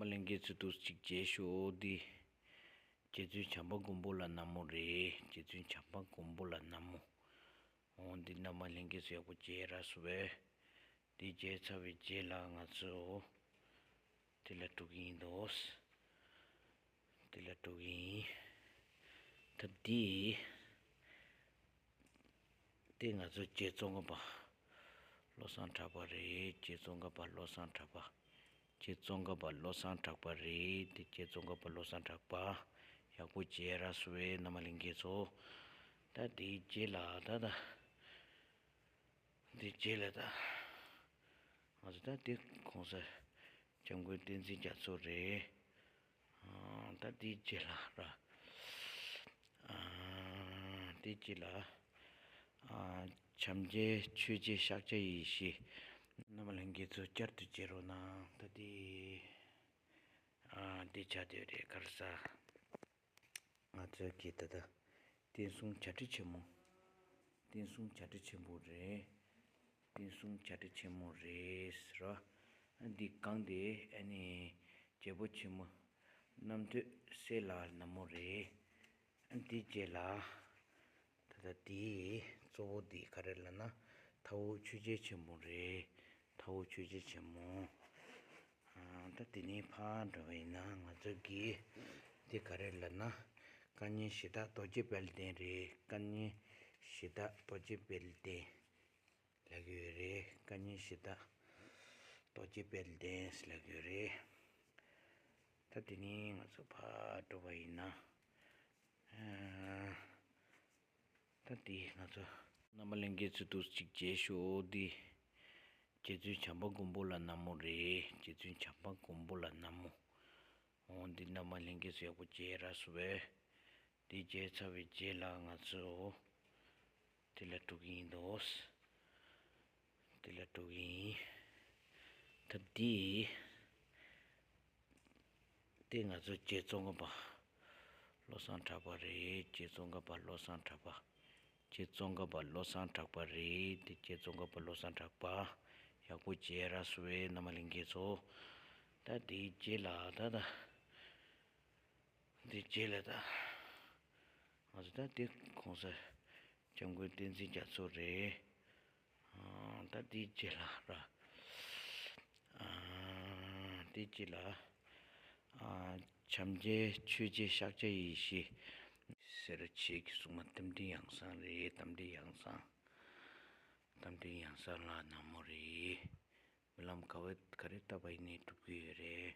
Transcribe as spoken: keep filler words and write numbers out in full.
ལྷན་རྒྱས་ཚོས་ཐུགས་གཅིག་བྱས་ཤོག་འདི་རྗེ་བཙུན་བྱམས་པ་མགོན་པོ་ལ་ན་མོ་རེད། རྗེ་བཙུན་བྱམས་པ་མགོན་པོ་ལ་ན་མོ། འོ་འདི་རྣམ་པ་ལྷན་རྒྱས་ཚོ་ཡག་པོ་བྱས་ར་སོ་བས། འདི་བྱས་ཚར་བའི་རྗེས་ལ་ང་ཚོ་འདི་ལ་འགྲོ་གི་ཡིན་འདུག་འདི་ལ་འགྲོ་གི་ཡིན། ད་འདི། དེ་ང་ཚོ་རྗེ་ཙོང་ཁ་པ་བློ་བཟང་གྲགས་པ་རེད། རྗེ་ཙོང་ཁ་པ་བློ་བཟང་གྲགས་པ། རྗེ་ཙོང་ཁ་པ་བློ་བཟང་གྲགས་པ་རེད། དེ་རྗེ་ཙོང་ཁ་པ་བློ་བཟང་གྲགས་པ། ཡག་པོ་བྱས་ར་སོ་བས་རྣམ་པ་ལྷན་རྒྱས་ཚོ། ད་དེའི་རྗེས་ལ་ད་ད། དེའི་རྗེས་ལ་ད། ང་ཚོ་ད་དེ་གོང་ས་སྐྱབས་མགོན་བསྟན་འཛིན་རྒྱ་མཚོ་རེད། ཨ། ད་དེའི་རྗེས་ལ་ར། ཨ། དེའི་རྗེས་ལ། ཨ། བྱམས་ཆེན་ཆོས་རྗེ་ཤཱཀྱ་ཡེ་ཤེས། རྣམ་པ་ལྷན་རྒྱས་ཚོ་བསྐྱར་དུ་མཇལ་རོགས་གནང་། ད་དེ། ཨ། དེ་ཆགས་བསྡད་རེད་ག་རེ་ཟ། ང་ཚོའི་གི་ད་ལྟ་བསྟན་སྲུང་བྱ་ཁྲི་ཆེན་མོ། བསྟན་སྲུང་བྱ་ཁྲི་ཆེན་པོ་རེད། བསྟན་སྲུང་བྱ་ཁྲི་ཆེན་མོ་རེད་ཟེར་བ། འདི་སྒང་དེ་ཨ་ནི་རྒྱལ་པོ་ཆེན་མོ་རྣམ་ཐོས་སྲས་ལགས་ན་མོ་རེད། འདི་རྗེས་ལ་ད་ལྟ་དེའི་གཙོ་བོ་འདི་ག་རེ་ལབ་ན་མཐའ་དབུས་ཆོས་རྒྱལ་ཆེན་མོ་རེད། མཐའ་དབུས་ཆོས་རྒྱལ་ཆེན་མོ། ཨ། ད་དེ་ནས་ཕར་འགྲོ་བ་ཡིན་ན་ང་ཚོ་གི་འདི་ག་རེ་ལབ་ན་བཀའ་ཉན་གཞི་བདག་རྡོ་རྗེ་དཔལ་ལྡན་རེད། བཀའ་ཉན་གཞི་བདག་རྡོ་རྗེ་དཔལ་ལྡན་ལབ་ཀྱི་ཡོད་རེད། བཀའ་ཉན་གཞི་བདག་རྡོ་རྗེ་དཔལ་ལྡན་ལབ་ཀྱི་ཡོད་རེད། ད་དེ་ནས་ང་ཚོ་ཕར་འགྲོ་བ་ཡིན་ན། ཨ། ད་འདི་ང་ཚོ་རྣམ་པ་ལྷན་རྒྱས་ཚོས་ཐུགས་གཅིག་བྱས་ཤོག་འདི་རྗེ་བཙུན་བྱམས་པ་མགོན་པོ་ལ་ན་མོ་རེད། རྗེ་བཙུན་བྱམས་པ་མགོན་པོ་ལ་ན་མོ། འོ་འདི་རྣམ་པ་ལྷན་རྒྱས་ཚོ་ཡག་པོ་བྱས་ར་སོ་བས། འདི་བྱས་ཚར་བའི་རྗེས་ལ་ང་ཚོ་འདི་ལ་འགྲོ་གི་ཡིན་འདུག་འདི་ལ་འགྲོ་གི་ཡིན། ད་འདི། དེ་ང་ཚོ་རྗེ་ཙོང་ཁ་པ་བློ་བཟང་གྲགས་པ་རེད། རྗེ་ཙོང་ཁ་པ་བློ་བཟང་གྲགས་པ། རྗེ་ཙོང་ཁ་པ་བློ་བཟང་གྲགས་པ་རེད། དེ་རྗེ་ཙོང་ཁ་པ་བློ་བཟང་གྲགས་པ། ཡག་པོ་བྱས་ར་སོ་བས་རྣམ་པ་ལྷན་རྒྱས་ཚོ། ད་དེའི་རྗེས་ལ་ད་ད། དེའི་རྗེས་ལ་ད། ང་ཚོ་ད་དེ་གོང་ས་སྐྱབས་མགོན་བསྟན་འཛིན་རྒྱ་མཚོ་རེད། ཨ། ད་དེའི་རྗེས་ལ་ར། ཨ། དེའི་རྗེས་ལ། ཨ། བྱམས་ཆེན་ཆོས་རྗེ་ཤཱཀྱ་ཡེ་ཤེས་ཟེར་ཆེ་གི་སྲུང་མ་རྟ་མགྲིན་ཡང་གསང་རེད། རྟ་མགྲིན་ཡང་གསང་། རྟ་མགྲིན་ཡང་གསང་ལ་ན་མོ་རེད། རྨི་ལམ་ག་བ་ག་རེ་བཏབ་པ་ཡིན་ནའི་འགྲུབ་ཀྱི་ཡོད་རེད།